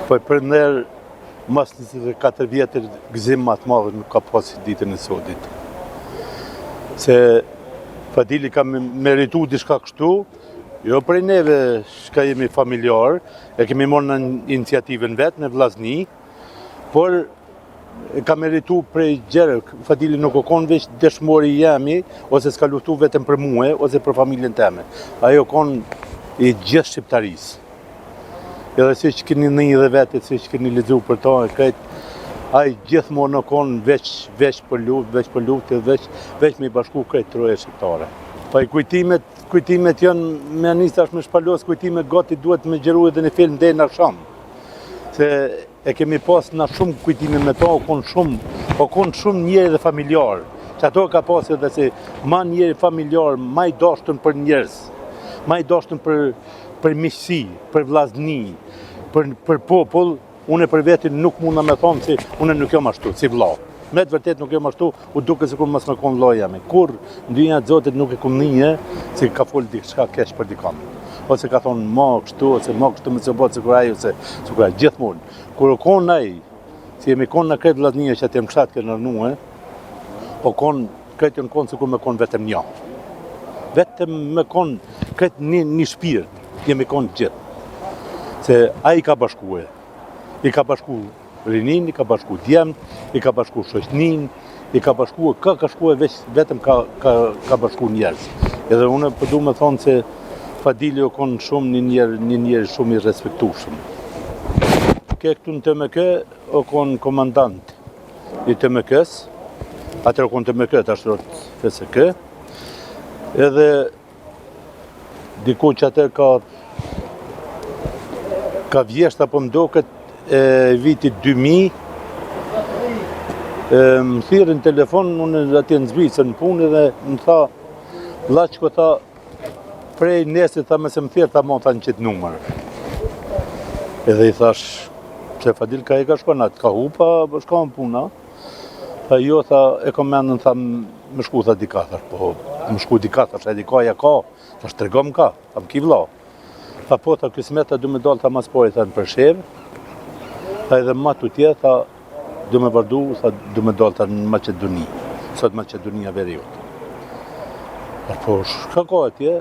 Po për nder mas 24 vjetër gëzim ma të madh nuk ka pas si ditën e sotit. Se Fadili ka meritu diçka kështu, jo prej neve çka jemi familjar, e kemi marrë në iniciativën vetë, me vllazni, por e ka meritu prej gjerë, Fadili nuk o konë veç dëshmori jemi, ose s'ka luftu vetëm për mue, ose për familjen teme. Ai o konë i gjithë shqiptarisë. Edhe siç keni ni dhe vetë, siç keni lexu për to, e krejt, ai gjithmonë o konë veç, veç për luftë, veç për luftë, veç, veç me i bashku krejt troje shqiptare. Pa i kujtimet, kujtimet janë, me nis tash me shpalos kujtimet, gati duhet me xhiru edhe një film deri në aksham. Se E kemi pas na shumë kujtime me to, o konë shumë, o konë shumë njeri dhe familjar. Që ato ka pas edhe si ma njeri familjar, ma i dashtun për njerëz, ma i dashtun për, për miqësi, për vllazni, për, për popull, unë për vetin nuk munda me thonë se unë nuk jam ashtu, si vlla. Me të vërtet nuk jam ashtu, u duke sikur mos me konë vllai jem. Kurrë, n'dynja të Zotit nuk e kum nije, se ka folë diçka keq për dikon. Ose ka thonë ma kështu, ose ma kështu me se bëtë sikur ai, ose sikur ai, gjithmonë. Kur u konë ai, si jemi konë në krejt vllaznia që atje në fshat kena rrnue, o konë, krejt janë konë sikur me konë vetëm një. Vetëm me konë krejt një, një shpirt, jemi konë gjithë. Se ai ka bashkue, i ka bashku Rininë, i ka bashku djemt, i ka bashku shoqninë, i ka bashku, ka ka shku e veç, vetëm ka, ka, ka bashku njerëz. Edhe unë po du me thonë se Fadili o konë shumë një njerë, një njeri shumë i respektushëm. Ke këtu në TMK, o konë komandant i TMK-s, atëherë o konë TMK, tash është FSK, edhe Diku që atëherë ka ka vjeshta po më doket e vitit 2000 e, më thirri në telefon unë atje në Zvicër në punë dhe më tha Vllaqko tha prej nesër tha mos më thirr tha mo tha në qitë numër edhe i thash pse Fadil ka e ka shkon atë ka hupa po shkon puna Tha jo, tha, e kom mendën, tha, me shku, tha, dika, thash, po, me shku dika, thash, e dika, ja ka, thash, tregom ka, tha, më ki vlla. Tha, po, tha, kismet, tha, du me dalë, tha, mas pari, tha, në Preshevë, tha, edhe ma tutje, tha, du me vazhdu, tha, du me dalë, tha, në Maqedoni, sot Maqedonia Veriut. Tha, po, shka ka atje,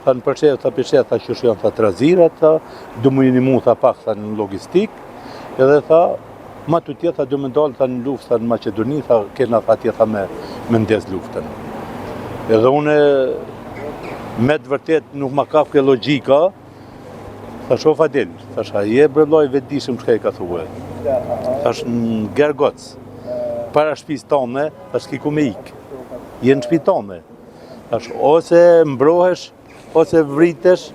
tha, në Preshevë, tha, pishe, tha, qysh janë, tha, trazirat, tha, du me ju nimu, tha, pak, tha, në logistik, edhe, tha, Ma tutje tha du me dalë tha në luftë tha në Maqedoni tha kena tha atje tha me me ndez luftën. Edhe unë me të vërtet nuk ma kapke logjika, thash o Fadil, thash a je bre vlla i vetëdijshëm çka je ka thue. Thash në Gergoc, para shtëpisë tone, thash s'ki ku me ik. Je në shtëpi tone. Thash ose mbrohesh ose vritesh,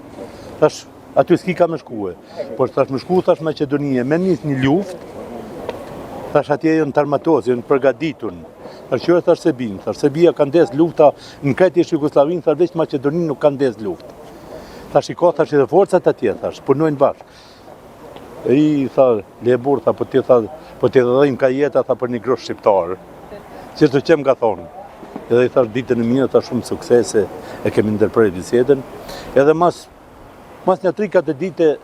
thash aty s'ki ka me shkue. Por thash me shku, thash Maqedonie, me nis një luftë, thash atje janë të armatosur, janë përgatitun. Thash jo, thash Serbin, thash Serbia ka ndez lufta në krejt ish Jugosllavinë, thash veç Maqedoni nuk ka ndez luftë. Thash i ka, thash edhe forcat atje, thash, punojnë bashkë. E i tha, le burrë, tha, po ti tha, po ti dhim ka jeta, tha, për një grusht shqiptar. Qështu që më ka thonë. Edhe i thash ditën e mirë, tha shumë suksese, e kemi ndërpre bisedën. Edhe mas, mas një 3-4 dite,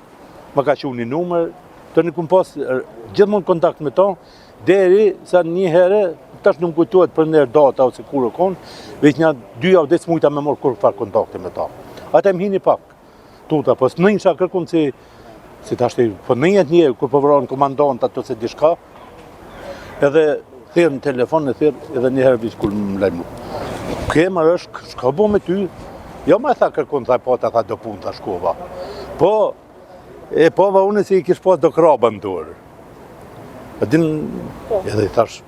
më ka qu një numër, të një kum pas gjithmonë kontakt me to, deri sa një herë, tash nuk kujtohet për nder data ose kur u konë, veç një dy javë dhe s'mujta me morë kurrfarë kontakti me ta. Ata më hini pak, Tuta, po s'nijsha kërkun si, si tashti, po nijet një, kur po vrohen komandant ato se diçka, edhe thirr në telefon, e thirr edhe një herë veç kur më lajmu. Ke më është, shka bo me ty? Jo më tha kërkun, tha po, ta tha do punë, tha shkova. Po, e pova unë si i kish pas do kraba në dorë. E din, po. edhe i thash,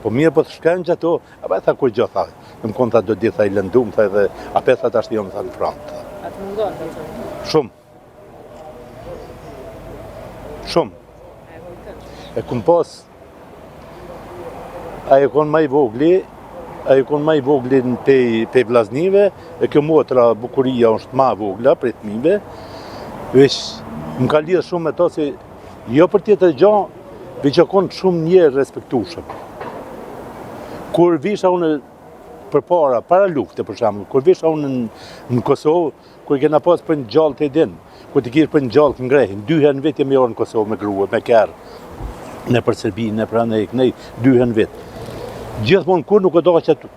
po mirë po të shkenë që ato, A pa tha kurgjo tha, jom konë tha do ditë tha i lëndum tha edhe ape tha tash jom tha në front. Tha. A të mungon tha që? Shumë. Shumë. E kum pas, ai u konë ma i vogli, ai u konë ma i vogli në pej, pej vlaznive, e kjo motra Bukuria është ma e vogla prej fmive, veç më ka lidhë shumë me to si Jo për tjetër gjo, veç o konë shumë njeri respektushëm. Kur visha unë përpara, para lufte për shembull, kur visha unë në, në Kosovë, kur kena pas për në gjallë të din, Ku t'i kish për një gjallë të ngrehin, dy herë në vit jemi orë në Kosovë me grua, me kerr, në për Serbi, në për anej, kënej, dy herë në vit. Gjithmonë kur nuk e do që aty,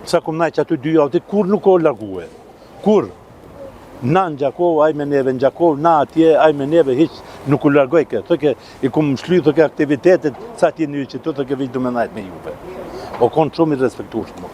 sa kum najt që aty dy javë, ti kur nuk o largue. Kur? Na në Gjakovë, ai me neve në Gjakovë, na atje, ai me neve, hiç nuk u largoj ke. Thëke, i kum shly, thëke, aktivitetet, sa ti në që tu, thëke, vish du me najt me juve. O konë shumë i respektueshëm.